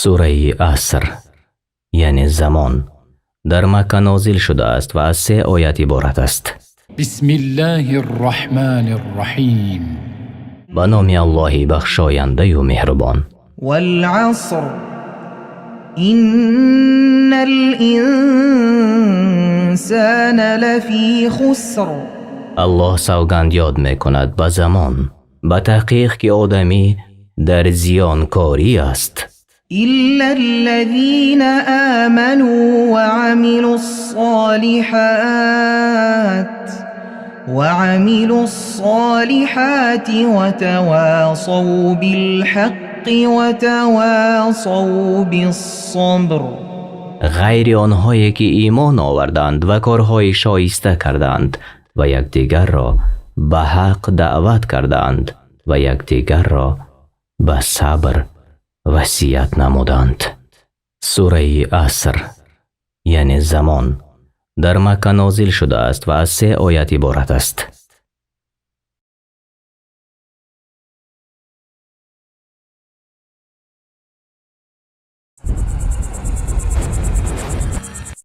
Сураи Аср, яъне замон, дар Макка нозил шудааст ва аз се оят иборат аст. بسم الله الرحمن الرحيم. Ба номи Аллоҳи бахшояндаю меҳрубон. والعصر إن الإنسان لفي خسر. Аллоҳ савганд ёд мекунад ба замон, ба таҳқиқ ки одамӣ дар зиёнкорӣ аст. إلا الذين آمنوا وعملوا الصالحات وتواصوا بالحق وتواصوا بالصبر. Ғайри онҳое ки имон оварданд ва корҳои шоиста карданд ва якдигарро ба ҳақ даъват карданд ва якдигарро ба сабр васият намуданд. Сураи Аср, яъне замон, дар Макка нозил шудааст ва аз се оят иборат аст.